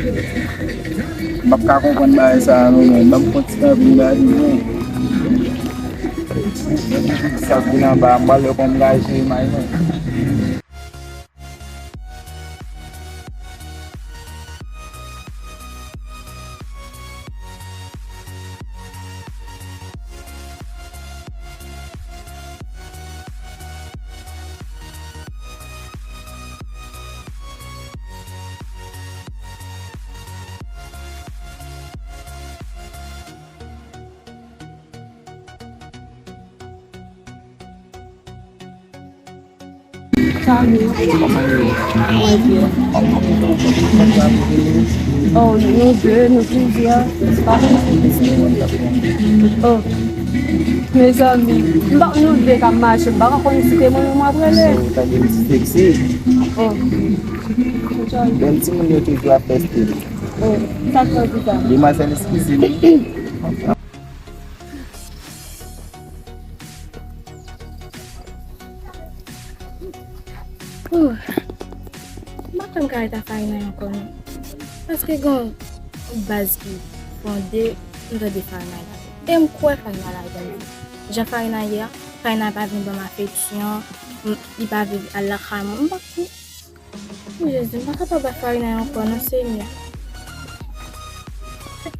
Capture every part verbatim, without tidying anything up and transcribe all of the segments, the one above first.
M p ap ka konprann bagay sa a non, men ban m kontinye ap vin gade non. Sa k vin anba a, m pral wè kòman m ka jere may mwen. Salut. Kòman yo ye? Mwen byen. Kòman pou ou? Oh, nou de, nou plizyè. Se pa konn si ki moun k ap pran. Oh. Mezanmi, m pa, nou de k ap mache, m pa ka konn si se moun ou m ap rele. Ou tande m ti seksi. Oh. Bèl timoun yo toujou ap fè stil. Oh, sa k fè w di sa? Demwazèl, eskize m. Ouh. M pa kwè m ka ret a Farina ankò non. Paske gen yon baz ki fonde, m tande Farina la. E m kwè Farina la gen li. Jan Farina ye a, Farina pa vin ban m afeksyon, m, li pa vin al lakay mwen. M pa kwè. O Jezi, m pa kapab ak Farina ankò non, Senyè.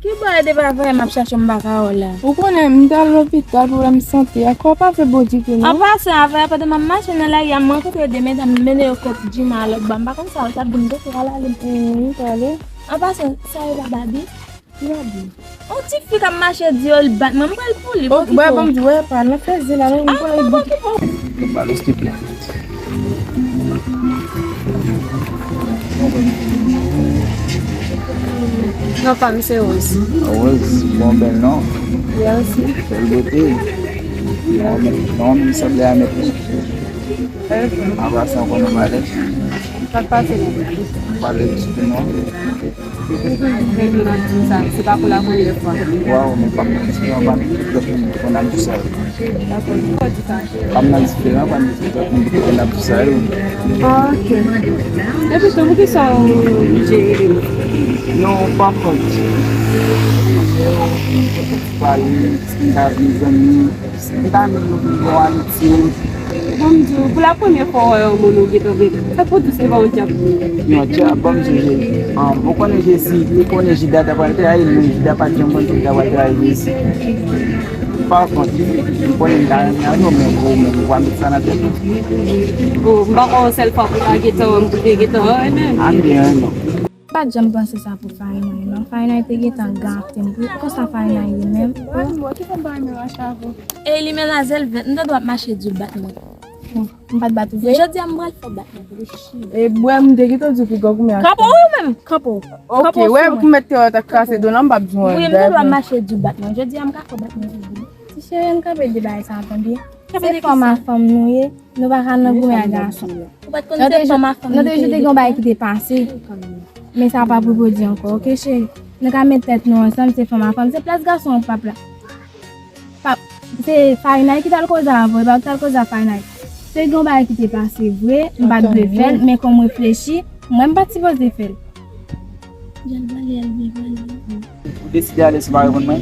Ki bò e de pa vre m ap chache m pa ka wè w la? Ou konnen, m t al lopital, pwoblèm sante a. Kò pa fè bon ditou non. An pasan, avè, pandan m ap mache nan lari a, m rankontre de medam, m mennen yo kot Jima a lòt bò. M pa konn sa yo t ap di m, doktè, al ale. Wi, prale. An pasan, sa yo pa Babi? Ki Babi? On ti fi k ap mache di yo l bat mwen, m pral pou li. Ok, wè, ban m di, wè, pa nan fè zen la non, m pral. Ah, m pa okipe w. Ba l, silvouplè. Non, pa m, se Rose. Rose, bon, bèl non. Mèsi. Bèl bote. Non, men, non, men, sanble a mèt. An pasan, konnen malè. Sa k pase non? Malè ditou non. Mwen vin ap di sa, se pa pou la premyè fwa. Waw, men pa m nan diferan, pa m nan diferan, pa m nan diferan, pa m nan diferan, pa m nan diferan, pa m nan diferan, pa m nan diferan, pa m nan diferan, pa m nan diferan, pa m nan diferan. Ah, ok. Epi tou, poukisa w jere li? Non, pa kont. Pale, m ta vin zanmi. M ta renmen nou vin bon amitye. Bon, m di w, pou la premyè fwa w wè yon moun ou gentan vle. Sa pou di se pa yon dyab li ye. Yon dyab, ban m di w, Jezi. An, ou konnen Jezi, li konnen Jida ta pral trayi l, men Jida pa t janm konn si l ta pral trayi Jezi. Pa kont, li konnen m ta renmen ak nou, men pou ou menm, ou pa met sa nan tèt ou. Bon, m pa kwè yon sèl fwa pou ta gentan wè m, pou te gentan renmen. A m te renmen w. M pa t janm panse sa pou Farina non. Farina te gentan gate m. Pou konsa Farina ye menm. Mwen, mwen, ki fè m pa renmen mache avè w? E li men Lazel vèt, m tande w ap mache di w bat mwen. Bon, m pa t bat ou vre? Jodi a m pral fè w bat mwen pou li chichi. E bwè m te gentan di w pi gwo koumen a. Kanpe w menm, kanpe w. Ok, wè, pou mèt te wè w t ap kase do nan, m p ap di w anyen. Wi, m tande w ap mache di w bat mwen. Jodi a m ka fè w bat mwen pou li. Ti cheri, ann kanpe de bagay sa a tande. Se fanm a fanm nou ye. Nou pa ka nan goumen ak gason. Ou pa t konn se fanm a fanm nou te ye. Nou te jete gen yon bagay ki te pase. Men sa pa pou pwodui ankò, ok, cheri? Nou ka met tèt nou ansanm, se fanm a fanm. Se plas gason an k p ap la. Pa, se Farinay ki t al koze avè w, e pa ou ki t al koze ak Farinay. Se gen yon bagay ki te pase vre, m pa t dwe fè l, men kòm m reflechi, mwen m pa t sipoze fè l. Jan l pale a, l byen pale. Ou deside ale san pa reponn mwen?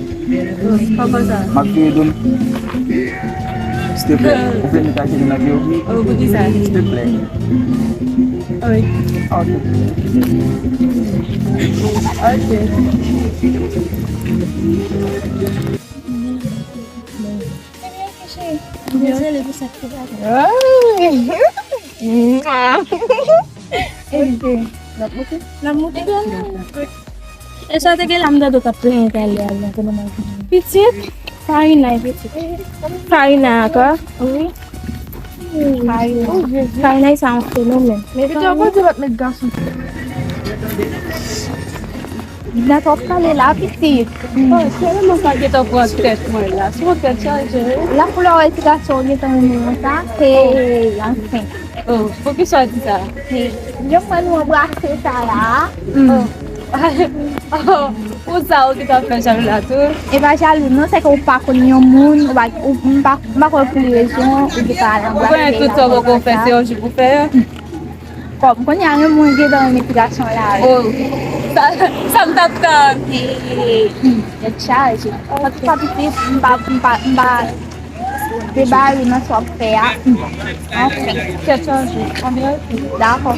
Kòman sa? M ap vire do m. Silteplè, ou vle met a jenou nan pye w? Oh, poukisa? Silteplè. Wi. Ok. Ok. Dezole pou sa k te pase. N ap moute? N ap moute. E sa te gen la m tande w t ap plenyen talè a, la, pandan m ap vini. Pitit, Farina, pitit. Farina ankò? Wi. Farina. Farina, sa yon fenomèn. Men pitit, ou pa di w ap met gason. Nan w ap pale la, pitit. Oh, se vreman sa gentan pran tèt mwen la. Se yon tèt chaje, wi. La koulè wè ti gason gentan renmen konsa. Hey, anfen. Oh, poukisa w di sa? Hey, yon mwen nou anbrase sa la. Mm. Oh. Oh, pou sa ou gentan fè jalou la tou? E pa jalou, non, se ke ou pa konn yon moun, ou pa, ou, m pa, m pa konn pou rezon, ou te pa anbrase. Ou konnen tout sa ou poko fè, se yon jou pou fè yo. Kòm kounye a, gen moun gen dan yon medikasyon la, wi. Oh, sa, sa m t ap tann. Tèt chaje. Antouka, pitit, m pa, m pa, m pa debare nan sa w ap fè a. Anfen. Tèt chaje. Dakò.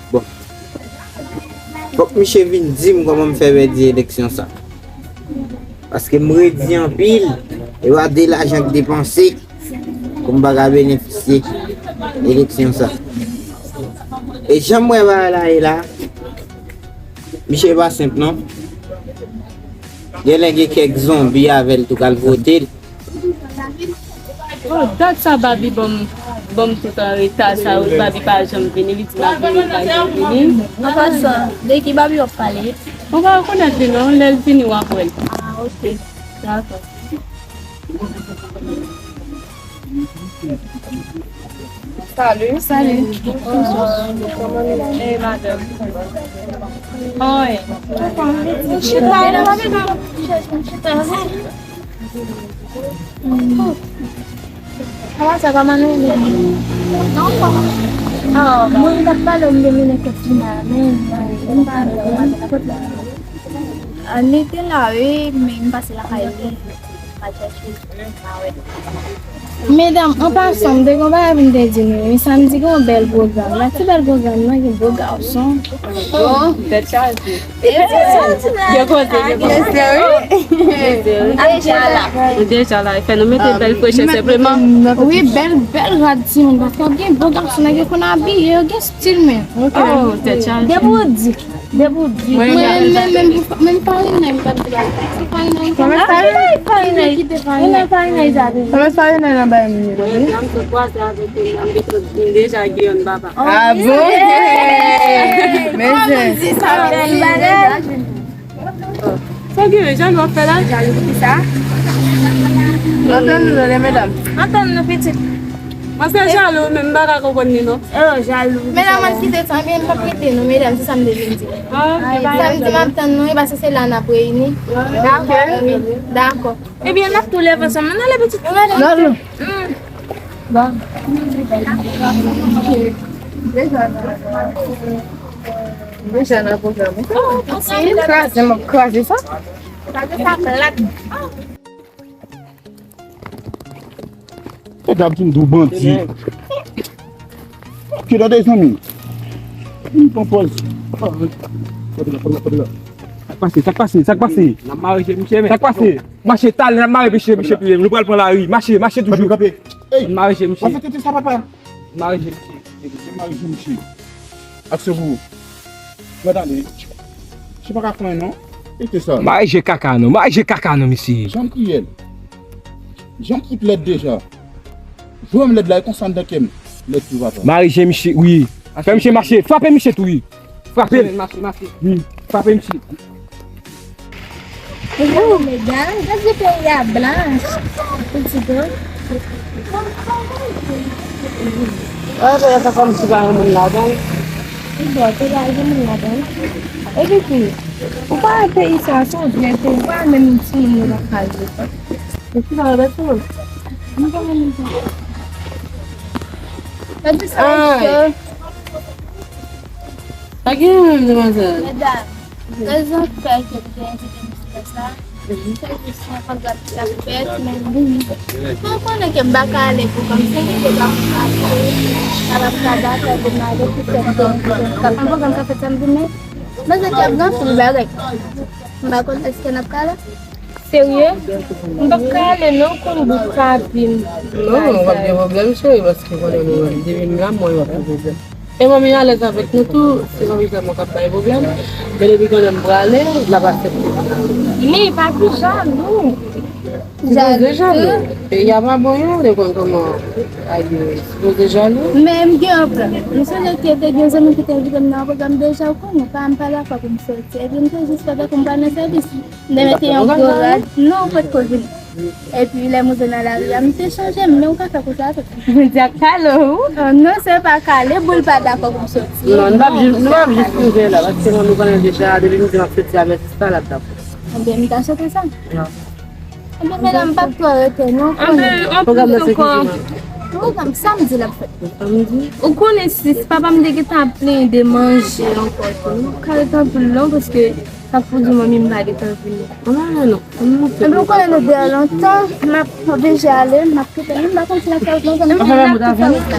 Bon. Fòk misye vin di m kòman m fè pèdi eleksyon sa. Paske m redi anpil, e pa de lajan k depanse pou m pa ka benefisye eleksyon sa. E jan m wè bagay la ye la, misye pa senp non. Genlè gen kèk zonbi avè l tou k al vote l. Oh, dat sa Babi ban m, ban m tout an reta sa, wi, Babi pa janm vini, li di m ap vini, li pa janm vini. An pasan, de ki Babi w ap pale? Ou pa rekonèt li non, lè l vini w ap wè l. Ah, ok. Dakò. Salut. Salut. Hey, madam. Oi. Chita, chita. Kòman sa, pa Manouye? Ah, mwen, m t ap pale w, m te mennen kòb Tina, men, men, m pa, kot la? Ah, li te la, wi, men m pase lakay li. M al chèche, m pa wè. Medam, an pasan, m te gen yon bagay pou m te di nou, wi. Samdi gen yon bèl pwogram. Nan ti bèl pwogram nan, gen bo gason. Oh, tèt chaje. Gen koze, gen koze. Mesye, wi. Mesye, wi. Nou deja la. Nou deja la. E fè nou mete bèl frechè senpleman. Wi, bèl, bèl rad timoun. Paske gen bo gason, nèg yo konn abiye, yo gen stil, men. Oh, tèt chaje. Depi w di. Depi w di. Mwen, mwen, mwen, mwen, mwen, Farina, m p ap di bagay. Se Farina, m Farina, Farina. Kite Farina. Kite Farina. Kòman Farina nan bay moun yo, wi? Mwen, m sot kwaze avèk li, m deja gen yon papa. Ah bon? Mesye. Sa bèl bagay. Sa gen, jalou ap fè la? Jalou pou kisa? Antann nou, le medam. Antann nou, pitit. Mwen se jalou, men m pa ka konprann li, non. Oh, jalou. Medam, ann kite sa, men m p ap rete, non, medam, se sa m te vin di. Ah, ok, pa gen pwoblèm. Samdi, m ap tann nou, e paske se la n ap reyini. Dakò. Dakò. Ebyen, n ap tou leve ansanm. Ann ale, pitit. Non, non. Deja nan pwogram. Kraze, m ap kraze sa. Kraze sa plat. Gad ap di m dou bandi. Ki dòde zanmi? M pran pòz. Sa k pase, sa k pase, sa k pase? N ap mare je misye, men. Sa k pase? Mache talè, n ap mare je misye, misye. Nou pral pran lari. Mache, mache toujou. Kanpe, kanpe. Ey! N ap mare je misye. W ap fè tete sa, papa? N ap mare je misye. N ap mare je misye. Aksyon pou ou. Mwen tande. Misye pa ka fè anyen, non. Tete sa. Mare je kaka, non. Mare je kaka, non, mesye. Janm kriyèl. Janm fout lèd deja. Jwe m lèd la, e konsa anndan kè m. Lèd tou, papa. Mare je misye, wi. Fè misye mache. Frape misye tou, wi. Frape l. Mache, mache. Wi. Frape misye. Oh, medam, gade peyi a blanch. Pitit, oh. Ah, peyi a sa kòmsi pa gen moun ladan l. Bon, peyi a gen moun ladan l. Epi tou, ou pa wè peyi sa, se yon vye peyi, ou pa wè menm timoun yo pa ka jwe. Epi la, rete. M pa renmen sa. Gade sa, mesye. Pa gen menm, demwazèl. Medam, rezon k fè ke m te envite m sou plas la, se jis yon pwogram ki ap fèt, men ou konnen ke m pa ka ale pou kòmsi m te pa ka ale, m pa ka dakò pou m ale pou fèt ke m te envite m. Yon pwogram k ap fèt samdi, men mwen santi ap gen anpil bagay. M pa konn èske n ap ka ale. Serye? M p ap ka ale non, konn bout pa vin. Non, w ap gen pwoblèm, cheri, paske konnen nou menm, depi m la, mwen, w ap gen pwoblèm. E manmi alèz avèk nou tou, se manmi sèlman k ap bay pwoblèm. Men depi konnen m prale, l ap aksepte. Men pa pi jalou. Sipoze jalou. Peyi a pa bon, yo, ou konn kòman a ye. Sipoze jalou. Men m gen yon plan. M sonje ke te gen zanmi ki te envite m nan yon pwogram deja, ou konnen, pa, m pa dakò pou m soti. Epi m te jis fè tankou m pa nan sèvis. M te mete yon gwo rad. Non, ou potko vini. Epi lè m rive nan lari a, m te chanje m, men ou ka fè konsa tou. Mwen di ak Kalo, wi. Oh, non, se pa Kale, boul pa dakò pou m soti. Non, nou p ap jis, nou p ap jis rive la, paske manmi konnen deja, depi m di m ap soti avèk sista, l ap dakò. Ebyen, m ta swete sa. Non. Ebyen, medam, m p ap twò rete, non, konnen. Pwogram nan se ki jou? Pwogram samdi l ap fèt. Samdi? Ou konnen, sis, papa m te gentan ap plenyen de manje ankò tou. Nou ka rete anpil non, paske sa pou di manmi m pa gentan vini. Ann ale non. Ann monte. Epi ou konnen nou deyò lontan, m ap oblije ale, m ap kite nou, m pa konn si n ap fè wout lontan, men m ap kite wout la.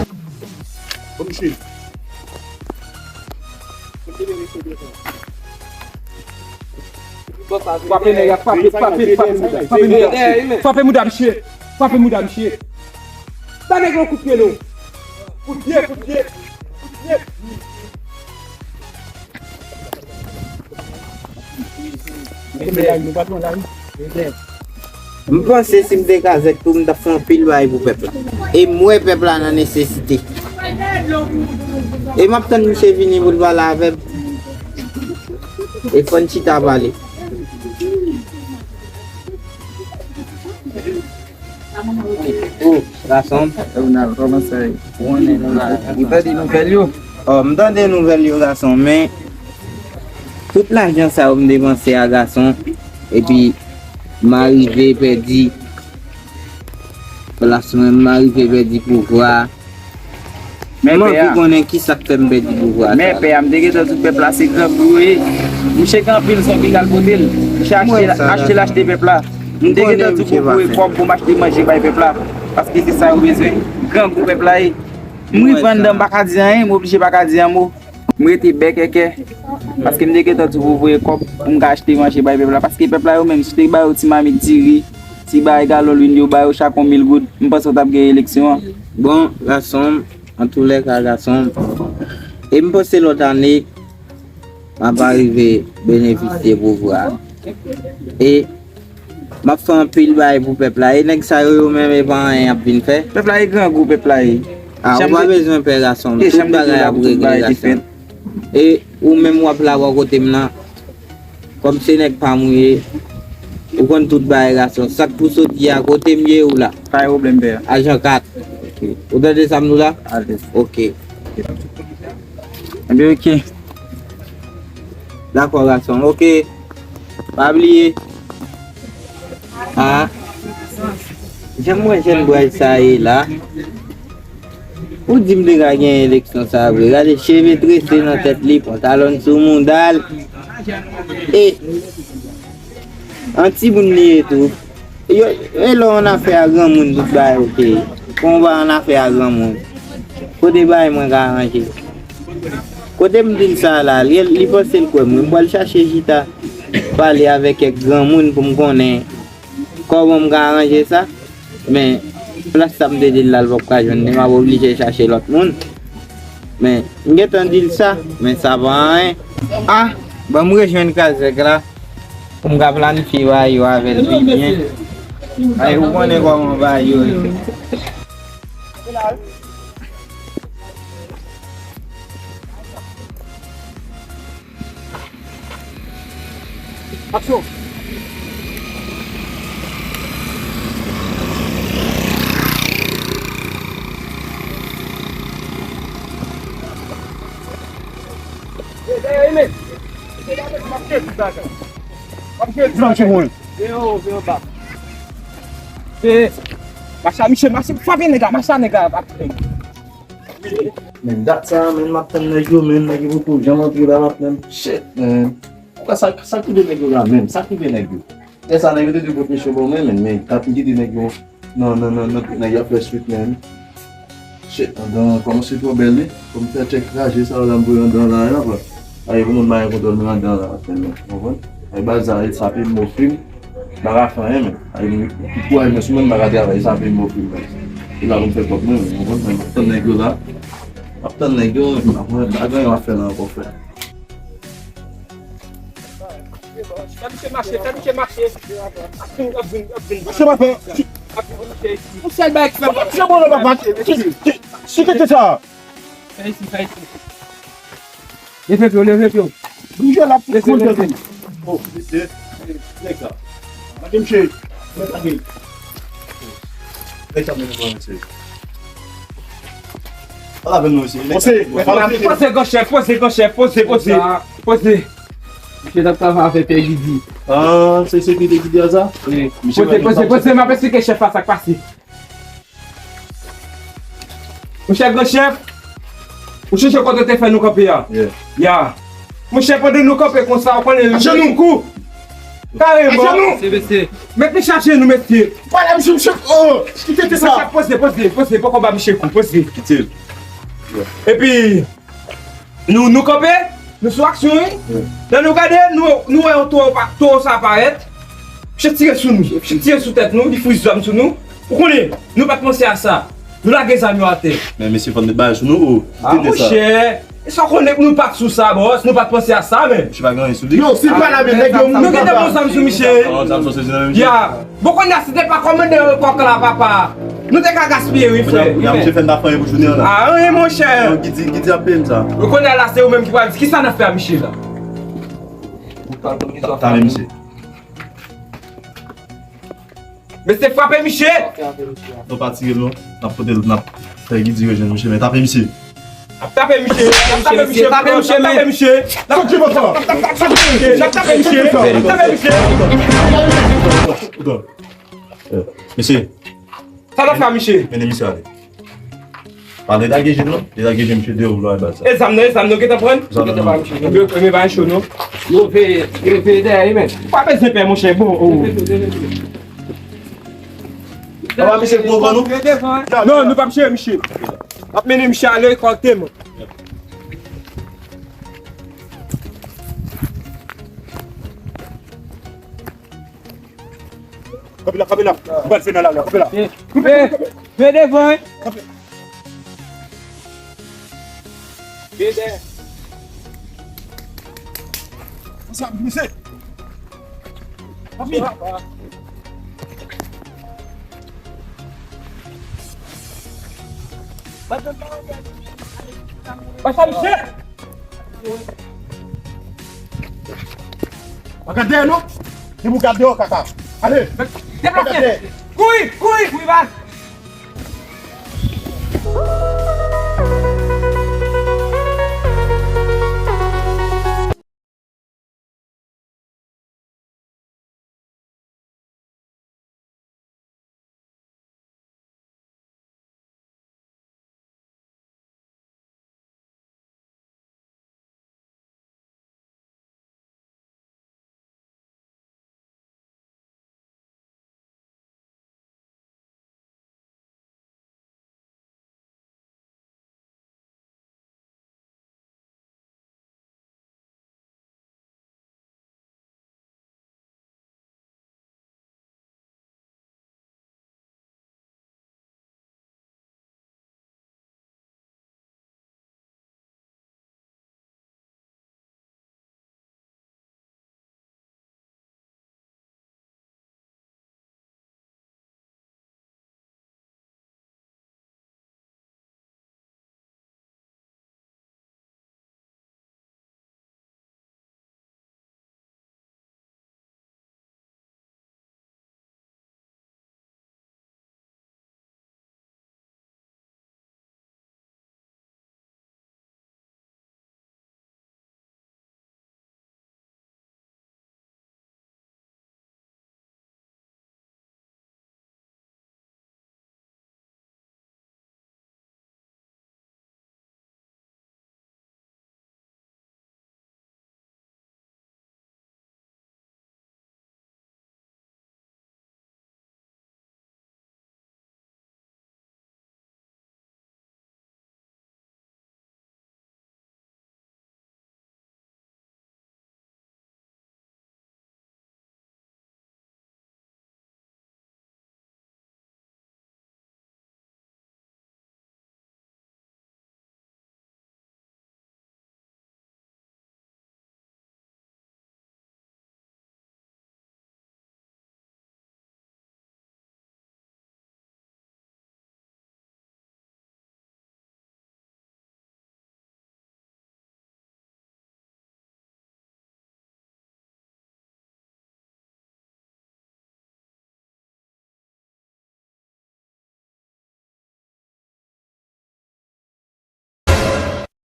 Frape nèg la, frape, frape, frape mouda, frape mouda, mesye. Frape mouda, mesye. Frape mouda, mesye. Ba nèg la yon kout pye, non. Kout pye, kout pye, kout pye. M panse si m te kazèk tou, m t ap fè anpil bagay pou pèp la. E m wè pèp la nan nesesite. E m ap tann misye vini pou l pale avè m. E fò n chita pale. Oh, gason. Ou nan kòmanse. Ou konnen nou la. Ou tande nouvèl yo? Oh, m tande nouvèl yo, gason, men tout lajan sa yo m depanse a, gason, epi m arive pèdi plas mwen, m arive pèdi pouvwa. Men m anvi konnen kisa k fè m pèdi pouvwa sa. Men pè a, m te gentan di w pèp la se grangou yo ye. Misye gen anpil zonbi k al pote l. Misye achte, achte l achte pèp la. M te gentan di w pou voye kòb pou m achte manje bay pèp la. Paske se sa yo bezwen. Grangou pèp la ye. M rive anndan, m pa ka di anyen, m oblije pa ka di yon mo. M rete bèkèkè. Paske m te gentan di w pou voye kòb pou m ka achte manje bay pèp la. Paske pèp la yo menm, si w te ba yo ti mamit diri, ti bagay galon lwil yo, ba yo chak yon mil goud, m panse w t ap genyen eleksyon an. Bon, gason m, antoulèka, gason m, e m panse lòt ane, m ap arive benefisye pouvwa. E m ap fè anpil bagay pou pèp la. E nèg sa yo, yo menm, e pa anyen y ap vin fè. Pèp la e grangou, pèp la e. A, ou pa bezwen pè, gason m. Tout bagay ap regle, gason m. E ou menm, w ap la bò kote m nan. Kòm se nèg pa m ou ye, ou konn tout bagay, gason. Sa k pou soti a, kote m ye, ou la. Pa gen pwoblèm, pè. Ajan kat. Ok. Ou tande sa m di w la? Alèz. Ok. Ebyen, ok. Dakò, gason. Ok. Pa bliye. A. Jan m wè jèn bway sa ye la. Ou di m te ka gen eleksyon sa vre. Gade cheve trese nan tèt li, pantalòn sou mouda l. E yon timoun li ye tou. Yo, e lè w annafè a granmoun, tout bagay oke. Kon w pa annafè a granmoun. Kote bagay mwen ka ranje? Kote m di l sa la, li, li panse l kwè m wi. M pral chache chita, pale avèk kèk granmoun pou m konnen kòman m ka ranje sa. Men, plas sa m te di l la, l p ap ka jwenn li, m ap oblije chache lòt moun. Men, m gentan di l sa, men sa pa anyen. A, ban m rejwenn kazèk la. Pou m ka planifye bagay yo avè l pi byen. Ay, ou konnen kòman bagay yo ye. Aksyon! Dèyè, men! M ap jwe tout bagay. M ap jwe tout bagay. Vin anwo, vin anba. E, mache a, misye, mache, frape nèg la, mache a nèg la, pa touche. Men dat sa, men m ap tann nèg yo, men nèg yo poko janm antre la, m ap tann. Shit, man. Sa, sa ki de nèg yo la menm? Sa ki de nèg yo? Lè sa nèg yo te di pot mesye ban mwen, men, men, tanpri ki de nèg yo nan, nan, nan, nan, nèg yo ap fè swit, men. Shit, anndan an kòmanse twò bèl, wi. Fò m fè tchèk raje sa yo la m voye anndan la, wi, anvan. Ay, pou moun mayen kontwòl mwen anndan la, men, men, w konprann? Ay, baz sa, e sa pe m ofri m, m pa ka fè anyen, men. Ay, m, m kouraje mwen sou mwen, m pa ka travay, e sa pe m ofri m, men. E la pou m fè kòb mwen, men, w konprann? Men, m ap tann nèg yo la. M ap tann nèg yo, m ap, m pa gen anyen m ap fè la ankò, frè. Fè misye mache, fè misye mache. Ap vin, ap vin, ap vin. Misye pa fè. Ap vin, misye isi. Yon sèl bagay ki fè m. Misye bon, papa. Ki, ki, ki tete sa? Fè isi, fè isi. Leve pye w, leve pye w. Bouje la pou koul tande. Oh, mesye. Nèg sa. Gade misye. Gade. Nèg sa, men, mesye. Pale avè nou, mesye. Poze, poze, gran chèf, poze, gran chèf, poze, poze, poze. Misye t ap travay avèk Pè Gidi. Ah, se sekirite Gidi a sa? Wi. Poze, poze, poze, m ap esplike chèf la sa k pase. Monchè, gran chèf, ou sonje kote w te fè nou kanpe a? Yeah. Ya. Monchè, pandan nou kanpe konsa, ou konnen nou kou. Kareman. Ajenou. Mesye, mesye. Met misye ajenou, mesye. Pale misye, misye. Oh, ki tete sa? Mesye, poze, poze, poze, poko ba misye kou, poze. Kite l. Epi, nou, nou kanpe, nou sou aksyon, wi. Lè nou gade, nou, nou wè yon towo pa, towo sa parèt. Misye tire sou nou, misye tire sou tèt nou, li fouri zam sou nou. Ou konnen, nou pa t panse a sa. Nou lage zam yo atè. Men mesye, fò n met bagay sou nou, oh. Ah, monchè. E sa w konnen, nou pa t sou sa, bòs. Nou pa t panse a sa, menm. Misye pa gen anyen sou li. Yo, si l pa la, men nèg yo, nou gentan pran zam sou misye. Pran zam sou sezi nan men misye. Ya. Bon, kounye a, si te pa kòmandan kòk la, papa, nou te ka gaspiye, wi, frè. Kounye a, misye fè n pa fè anyen pou jounen an, la. Ah, anyen, monchè. Yo, Gidi, Gidi ap peye m sa. Bon, kounye a, la, se ou menm ki pral di, kisa n ap fè a misye, la? Tande misye. Mesye, frape misye! Non, pa tire l non. N ap pote l, n ap fè Gidi rejwenn misye, men tape misye. N ap tape misye, n ap tape misye, tape misye, tape misye. Soti bò sa. N ap tape misye, n ap tape misye, n ap tape misye. Mesye. Sa n ap fè a misye? Mennen misye ale. Pa lage je non. Lage je, misye deyò vouloir bal sa. E zam nan, e zam nan, gentan pran. Zam nan. Yo, men pa cho non. Yo veye, yo veye dèyè, men. Pa bezwen pè, monchè, bon, oh. Papa, misye gwo van nou. Non, nou pa misye, misye. Ap mennen misye ale kòrèkteman. Kanpe la, kanpe la. Ou pral fè nan lari a, kanpe la. Kanpe, kanpe, kanpe. Men devan, wi. Kanpe. Men dèyè. Konsa, mesye. Kanpe. Pase misye! Pa gade dèyè non! Li pou gade dèyè kaka. Ale! Deplase! Kouri! Kouri! Kouri, baz!